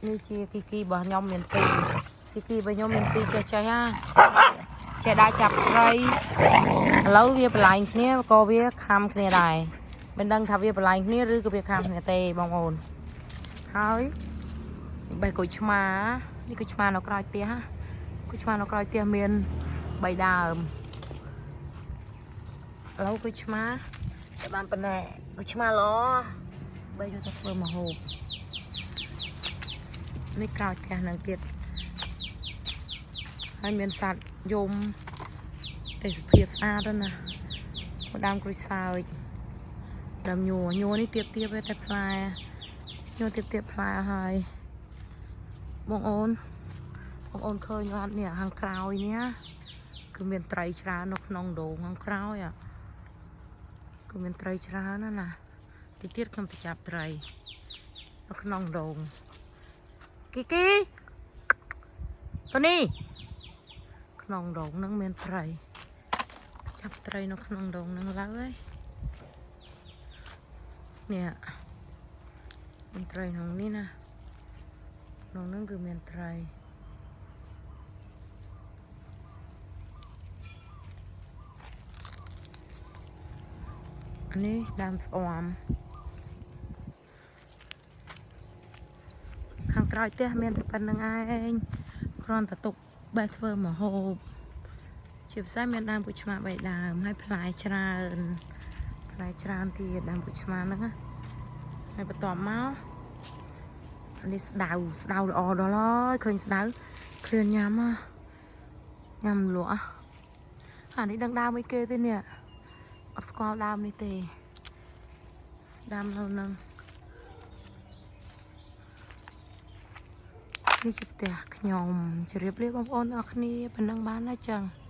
នេះជាគីគីរបស់ខ្ញុំមានពីរគីគីរបស់ខ្ញុំមានពីរចេះចេះហាចេះដើរចាប់ត្រីឥឡូវវាបន្លែងគ្នាក៏វាខំគ្នាដែរមិនដឹងថាវាបន្លែងគ្នាឬក៏វាខំគ្នាទេបងប្អូនហើយបេះក្រូចឆ្មានេះក្រូចឆ្មានៅក្រោយផ្ទះហាក្រូចឆ្មានៅក្រោយផ្ទះមាន3ដើមឥឡូវក្រូចឆ្មាតែបានប៉ុណ្ណេះក្រូចឆ្មាល្អបីយកទៅធ្វើម្ហូប នេះក្រោយផ្ទះនឹងទៀតហើយមានសត្វយំទេសភាពស្អាតណាស់ណាដើមក្រូចសើចដើមញ័រញ័រនេះទៀបទៀបទេតែផ្លែញ័រទៀបទៀបផ្លែអស់ហើយបងអូនបងអូនឃើញអត់នេះខាងក្រោយនេះគឺមានត្រីច្រើននៅក្នុងដងខាងក្រោយអាគឺមានត្រីច្រើនណាស់ណាតិចទៀតខ្ញុំទៅចាប់ត្រីនៅក្នុងដង គីគីតនេះក្នុងដងនឹងមានត្រីចាប់ត្រីនៅក្នុងដងនឹងឡើយនេះមានត្រីក្នុងនេះណាក្នុងនឹងគឺមានត្រីអានេះដើមស្អំខាងក្រោយផ្ទះមានតែប៉ុណ្្នឹងឯងគ្រាន់តែទុកបេះធ្វើម្ហូបជាពិសេសមានដើមពុជឆ្មាបីដើមហើយផ្លែច្រើនផ្លែច្រើនទៀតដើមពុជឆ្មាហ្នឹងណាហើយបន្ទាប់មកអានេះស្ដៅស្ដៅល្អដល់ហើយឃើញស្ដៅឃ្លានញ៉ាំហ៎ញ៉ាំលក់ហ៎អានេះដឹងដើមអីគេទេនេះអត់ស្គាល់ដើមនេះទេដើមនៅនឹង នេះជាផ្ទះខ្ញុំជម្រាបលាបងប្អូនអរគ្នាប៉ុណ្ណឹងបានហើយចឹង។